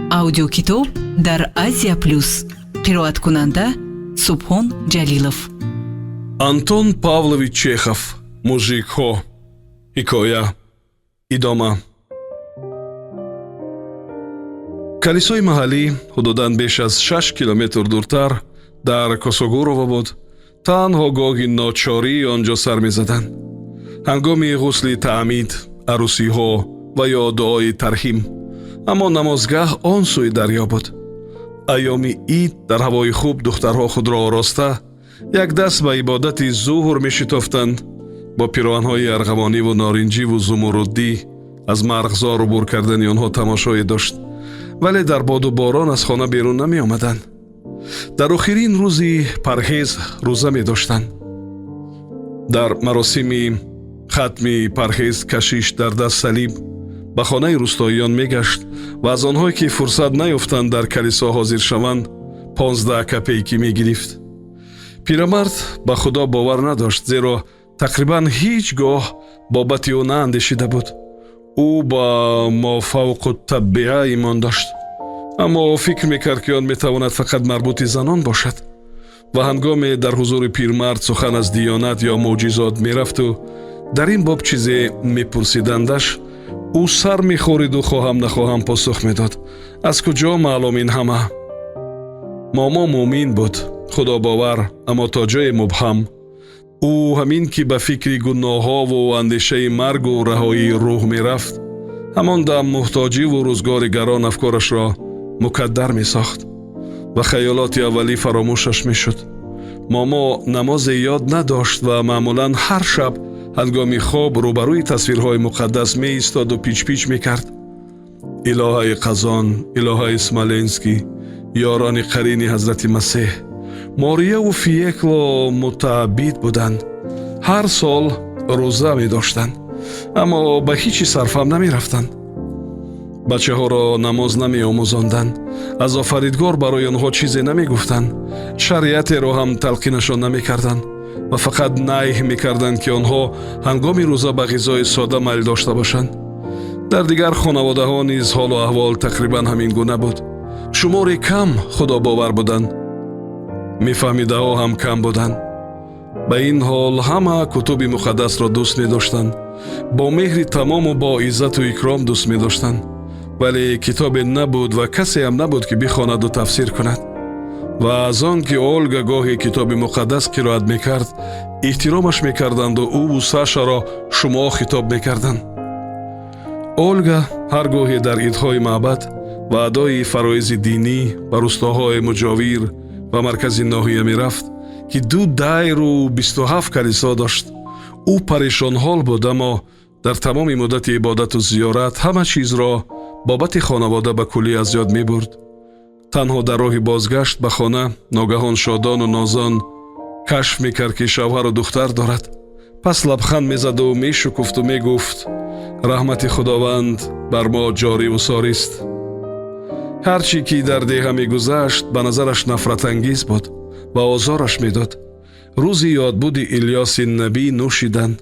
Аудиокитоб дар Азия Плюс. Қироаткунанда Субҳон Ҷалилов. Антон Павлович Чехов, «Мужикҳо», ҳикоя, идома. Калисои маҳаллӣ ҳудудан беш аз 6 километр дуртар, дар Косогурова буд. Танҳо гоҳи ночорӣ он ҷо сар мезаданд: ҳангоми ғусли таъмид, арӯсиҳо ва ё дуои тарҳим. Аммо намозгаҳ он сӯи дарё буд. Айёми ид дар ҳавои хуб духтарҳо худро ороста, як даст ба ибодати зуҳр мешитофтанд. Бо пироҳанҳои арғавониву норинҷиву зумуруддӣ аз марғзор убур кардани онҳо тамошое дошт, вале дар боду борон аз хона берун намеомаданд. Дар охирин рӯзи парҳез рӯза медоштанд. Дар маросими хатми парҳез кашиш дар даст салиб ба хонаи рустоиён мегашт ва аз онҳое, ки фурсат наёфтанд дар калисо ҳозир шаванд, 15 копейки мегирифт. Пирамард ба Худо бовар надошт, зеро тақрибан ҳеҷ гоҳ бобати ӯ наандешида буд. Ӯ ба мофавқуттабиа имон дошт, аммо фикр мекард, ки он метавонад фақат марбути занон бошад. Ва ҳангоме дар ҳузури пирмард сухан аз диёнат ё мӯъҷизот мерафту дар ин боб чизе мепурсидандаш, ӯ сар мехориду хоҳам нахоҳам посух медод: «Аз куҷо маълум ин ҳама?» Момо мӯмин буд, худобовар, аммо то ҷое мубҳам. Ӯ ҳамин ки ба фикри гуноҳҳову андешаи маргу раҳоии рӯҳ мерафт, ҳамон дам муҳтоҷиву рӯзгори гарон афкорашро мукаддар месохт ва хаёлоти аввалӣ фаромӯшаш мешуд. Момо намозе ёд надошт ва маъмулан ҳар шаб ҳангоми хоб рӯбарӯи тасвирҳои муқаддас меистоду пичпич мекард: «Илоҳаи Қазон, илоҳаи Смоленский, ёрони қарини ҳазрати Масеҳ». Морияву Фекло мутааббид буданд, ҳар сол рӯза медоштанд, аммо ба ҳечи сарфам намерафтанд. Бачаҳоро намоз намеомӯзонданд, аз Офаридгор барои онҳо чизе намегуфтанд, шариатеро ҳам талқинашон намекарданд ва фақат найҳ мекарданд, ки онҳо ҳангоми рӯза ба ғизои сода майл дошта бошанд. Дар дигар хонаводаҳо низ ҳолу аҳвол тақрибан ҳамин гуна буд. Шумори кам худобовар буданд, мефаҳмидаҳо ҳам кам буданд. Ба ин ҳол ҳама кутуби муқаддасро дӯст медоштанд, бо меҳри тамому бо иззату икром дӯст медоштанд, вале китобе набуд ва касеам набуд, ки бихонаду тафсир кунад. Ва аз он ки Олга гоҳе китоби муқаддас қироат мекард, эҳтиромаш мекарданду ӯву Сашаро «шумо» хитоб мекарданд. Олга ҳар гоҳе дар идҳои маъбад ва адои фароизи динӣ ба рустоҳои муҷовир ва маркази ноҳия мерафт, ки ду дайру 27 калисо дошт, ӯ парешонҳол буд, аммо дар тамоми муддати ибодату зиёрат ҳама чизро бобати хонавода ба куллӣ аз ёд мебурд. Танҳо дар роҳи бозгашт ба хона ногаҳон шодону нозон кашф мекард, ки шавҳару духтар дорад. Пас лабханд мезаду мешукуфту мегуфт: «Раҳмати Худованд бар мо ҷориву сорист». Ҳар чӣ ки дар деҳа мегузашт, ба назараш нафратангез буд ва озораш медод. Рӯзи ёдбуди Илёси набӣ нӯшиданд,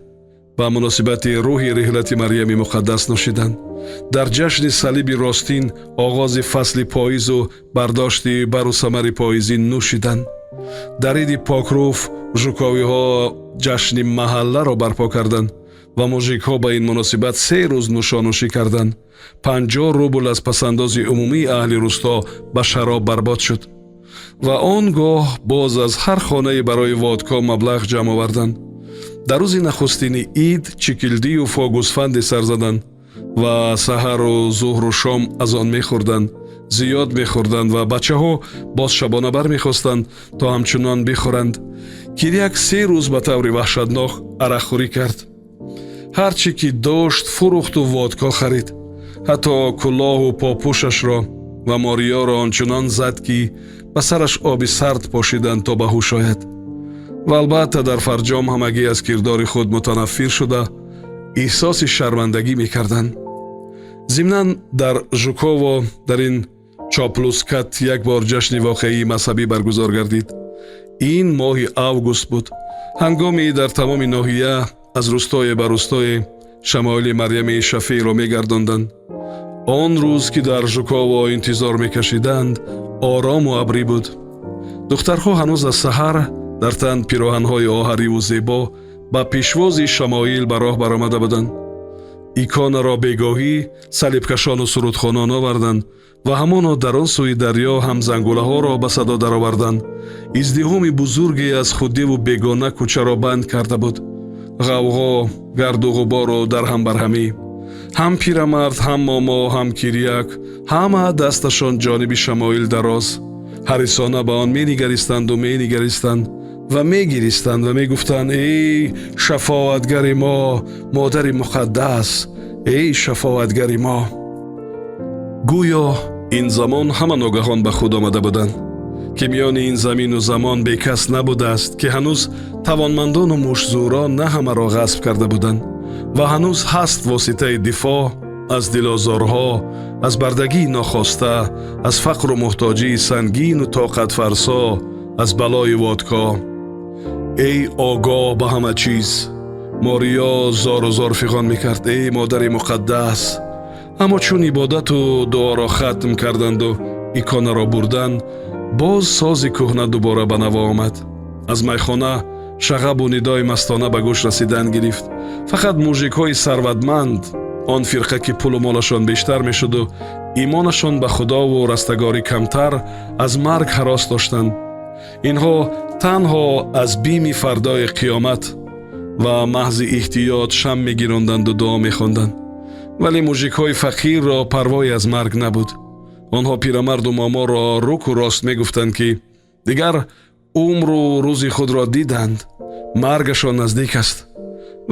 ба муносибати рӯҳи реҳлати Марьями муқаддас нӯшиданд. Дар ҷашни Салиби ростин, оғози фасли поизу бардошти бару самари поизӣ нӯшиданд. Дар иди Покруф жуковиҳо ҷашни маҳалларо барпо карданд ва мужикҳо ба ин муносибат 3 рӯз нӯшонӯшӣ карданд. 50 рубл аз пасандози умумии аҳли русто ба шароб барбод шуд ва он гоҳ боз аз ҳар хонае барои водка маблағ ҷамъ оварданд. Дар рӯзи нахустини ид чикилдию фогусфанде сар заданд ва саҳару зуҳру шом аз он мехӯрданд, зиёд мехӯрданд ва бачаҳо боз шабона бармехостанд, то ҳамчунон бихӯранд. Киряк 3 рӯз ба таври ваҳшатнок арақхӯрӣ кард. Ҳар чӣ ки дошт, фурӯхту водка харид, ҳатто кулоҳу попӯшашро, ва Мориёро ончунон зад, ки ба сараш оби сард пошиданд, то ба ҳуш ояд. Ва албатта, дар фарҷом ҳамагӣ аз кирдори худ мутанаффир шуда, эҳсоси шармандагӣ мекарданд. Зимнан, дар Жуково, дар ин Чоплускат, як бор ҷашни воқеии мазҳабӣ баргузор гардид. Ин моҳи август буд. Ҳангоми дар тамоми ноҳия аз рӯстое ба рӯстое шамоили Марьями Шафеъро мегардонданд. Он рӯз, ки дар Жуково интизор мекашиданд, орому абрӣ буд. Духтарҳо ҳанӯз аз саҳар дар тан пироҳанҳои оҳариву зебо ба пешвози шамоил ба роҳ баромада буданд. Иконаро бегоҳӣ салибкашону сурудхонон оварданд ва ҳамоно дар он сӯи дарё ҳам зангулаҳоро ба садо дароварданд. Издиҳоми бузурге аз худдиву бегона кӯчаро банд карда буд. Ғавғо, гарду ғубору дарҳамбарҳамӣ. Ҳам пирамард, ҳам момо, ҳам Киряк ҳама дасташон ҷониби шамоил дароз, ҳарисона ба он менигаристанду менигаристанд ва мегиристанд ва мегуфтанд: «Эй шафоатгари мо, модари муқаддас, эй шафоатгари мо!» Гӯё ин замон ҳама ногаҳон ба худ омада буданд, ки миёни ин замину замон бекас набудааст, ки ҳанӯз тавонмандону муштзӯрон на ҳамаро ғасб карда буданд ва ҳанӯз ҳаст воситаи дифоъ аз дилозорҳо, аз бардагии нохоста, аз фақру муҳтоҷии сангину тоқатфарсо, аз балои водка. «Эй огоҳ ба ҳама чиз!» — Мориё зору зор фиғон мекард. «Эй модари муқаддас!» Аммо чун ибодату дуоро хатм карданду иконаро бурданд, боз сози кӯҳна дубора ба наво омад. Аз майхона шағабу нидои мастона ба гӯш расидан гирифт. Фақат мужикҳои сарватманд, он фирқа, ки пулу молашон бештар мешуду имонашон ба худову растагорӣ камтар, аз марг ҳарос доштанд. Инҳо танҳо аз бими фардои қиёмат ва маҳзи эҳтиёт шам мегиронданду дуо мехонданд, вале мужикҳои фақирро парвое аз марг набуд. Онҳо пирамарду моморо руку рост мегуфтанд, ки дигар умру рӯзи худро диданд, маргашон наздик аст,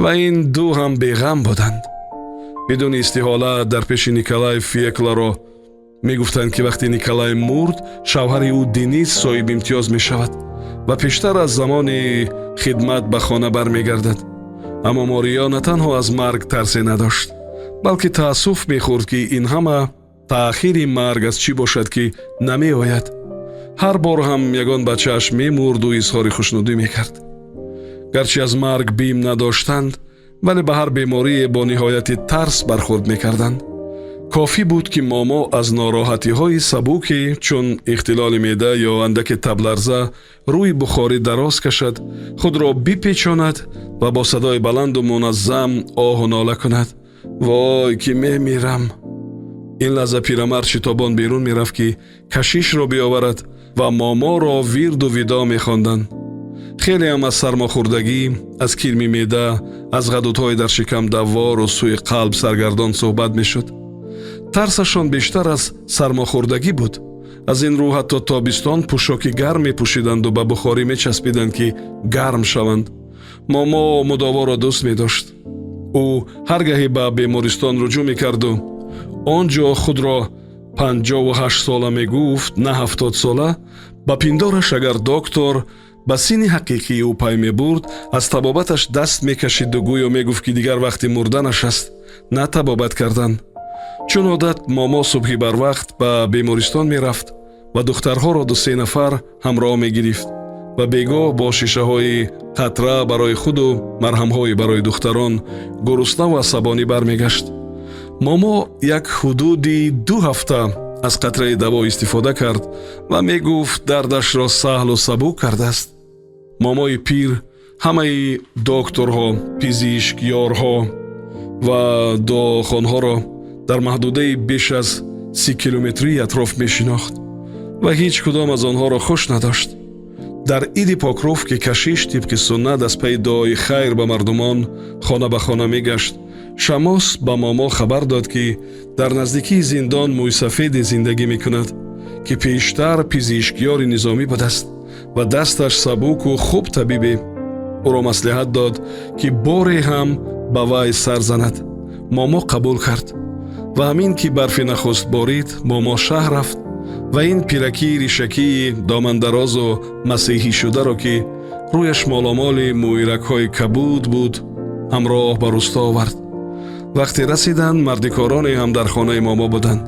ва ин ду ҳам беғам буданд. Бидуни истиҳола дар пеши Николай Фекларо мегуфтанд, ки вақте Николай мурд, шавҳари ӯ Денис соҳибимтиёз мешавад ва пештар аз замони хидмат ба хона бармегардад. Аммо Мориё на танҳо аз марг тарсе надошт, балки таассуф мехӯрд, ки ин ҳама таъхири марг аз чӣ бошад, ки намеояд. Ҳар бор ҳам ягон бачааш мемурду изҳори хушнудӣ мекард. Гарчи аз марг бим надоштанд, вале ба ҳар беморие бо ниҳояти тарс бархӯрд мекарданд. Кофӣ буд, ки момо аз нороҳатиҳои сабуке, чун ихтилоли меъда ё андаке табларза, рӯи бухорӣ дароз кашад, худро бипечонад ва бо садои баланду муназзам оҳу нола кунад: «Вой, ки мемирам!» Ин лаҳза пирамард шитобон берун мерафт, ки кашишро биёварад, ва моморо вирду видо мехонданд. Хелеам аз сармохӯрдагӣ, аз кирми меъда, аз ғадудҳои дар шикам даввору сӯи қалб саргардон суҳбат мешуд. Тарсашон бештар аз сармохӯрдагӣ буд. Аз ин рӯ ҳатто тобистон пӯшоки гарм мепӯшиданду ба бухорӣ мечаспиданд, ки гарм шаванд. Момо мудоворо дӯст медошт. Ӯ ҳар гаҳе ба бемористон руҷӯъ мекарду он ҷо худро 58 сола мегуфт, на 70 сола. Ба пиндораш, агар доктор ба синни ҳақиқии ӯ пай мебурд, аз табобаташ даст мекашиду гӯё мегуфт, ки дигар вақти мурданаш аст, на табобат кардан. Чун одат, момо субҳи барвақт ба бемористон мерафт ва духтарҳоро ду-се нафар ҳамроҳ мегирифт ва бегоҳ бо шишаҳои қатра барои худу марҳамҳои барои духтарон гуруснаву асабонӣ бармегашт. Момо як ҳудуди 2 ҳафта аз қатраи даво истифода кард ва мегуфт, дардашро саҳлу сабук кардааст. Момои пир ҳамаи докторҳо, пизишкёрҳо ва дуохонҳоро дар маҳдудаи беш аз 30 километрии атроф мешинохт ва ҳеҷ кудом аз онҳоро хуш надошт. Дар иди Покров, ки кашиш тибқи суннат аз пайи дуои хайр ба мардумон хона ба хона мегашт, шамос ба момо хабар дод, ки дар наздикии зиндон мӯйсафеде зиндагӣ мекунад, ки пештар пизишкёри низомӣ будааст ва дасташ сабуку хуб табибе. Ӯро маслиҳат дод, ки боре ҳам ба вай сар занад. Момо қабул кард ва ҳамин ки барфи нахуст борид, момо шаҳр рафт ва ин пиракии ришакии домандарозу масеҳӣ-шударо, ки рӯяш моломоли мӯйракҳои кабуд буд, ҳамроҳ ба рӯсто овард. Вақте расиданд, мардикороне ҳам дар хонаи момо буданд.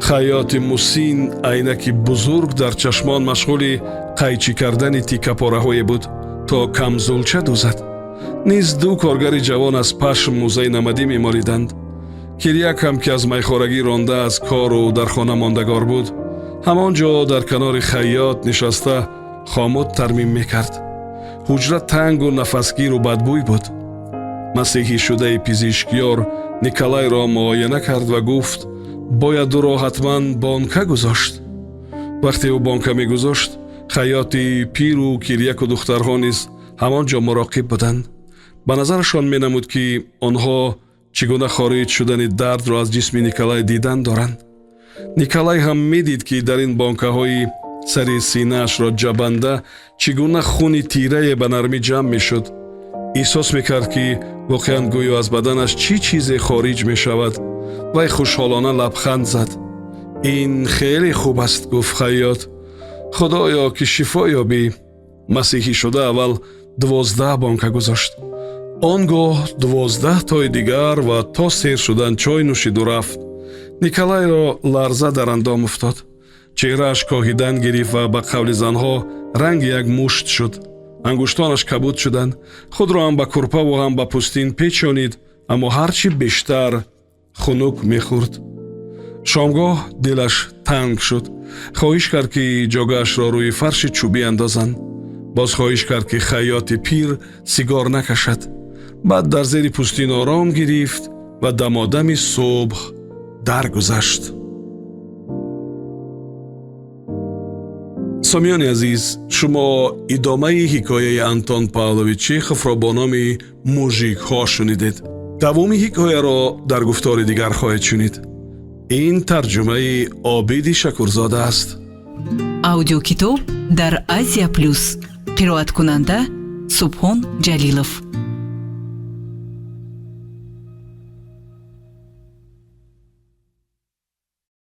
Хайёти мусин, айнаки бузург дар чашмон, машғули қайчӣ кардани тиккапораҳое буд, то камзулча дӯзад. Низ ду коргари ҷавон аз пашм мӯзаи намадӣ мемолиданд. Кирьяк ҳам, ки аз майхорагӣ ронда аз кору дар хона мондагор буд, ҳамон ҷо дар канори хайёт нишаста хомут тармим мекард. Ҳуҷра тангу нафасгиру бадбӯй буд. Масеҳӣ-шудаи пизишкёр Николайро муоина кард ва гуфт, бояд ӯро ҳатман бонка гузошт. Вақте ӯ бонка мегузошт, хайёти пиру Кирьяку духтарҳо низ ҳамон ҷо муроқиб буданд. Ба назарашон менамуд, ки онҳо чӣ гуна хориҷ шудани дардро аз ҷисми Николай дидан доранд. Николай ҳам медид, ки дар ин бонкаҳои сари синаашро ҷабанда чӣ гуна хуни тирае ба нармӣ ҷамъ мешуд. Эҳсос мекард, ки воқеан гӯё аз баданаш чӣ чизе хориҷ мешавад. Вай хушҳолона лабханд зад. «Ин хеле хуб аст», — гуфт хайёт. «Худоё, ки шифо ёбӣ». Масеҳӣ шуда аввал 12 бонка гузошт, он гоҳ 12 тои дигар ва то сер шудан чой нӯшиду рафт. Николайро ларза дар андом уфтод, чеҳрааш коҳидан гирифт ва ба қавли занҳо ранги як мушт шуд. Ангуштонаш кабуд шуданд. Худро ҳам ба курпаву ҳам ба пӯстин печонид, аммо ҳарчи бештар хунук мехӯрд. Шомгоҳ дилаш танг шуд. Хоҳиш кард, ки ҷогаашро рӯи фарши чӯбӣ андозанд. Боз хоҳиш кард, ки хайёти пир сигор накашад. Баъд дар зери пӯстин ором гирифт ва дамодами субҳ даргузашт. Сомиёни азиз, шумо идомаи ҳикояи Антон Павлович Чеховро бо номи «Мужикҳо» шунидед. Давоми ҳикояро дар гуфтори дигар хоҳед шунид. Ин тарҷумаи Обиди Шакурзода аст. Аудиокитоб дар Азия Плюс. Қироаткунанда Субҳон Ҷалилов.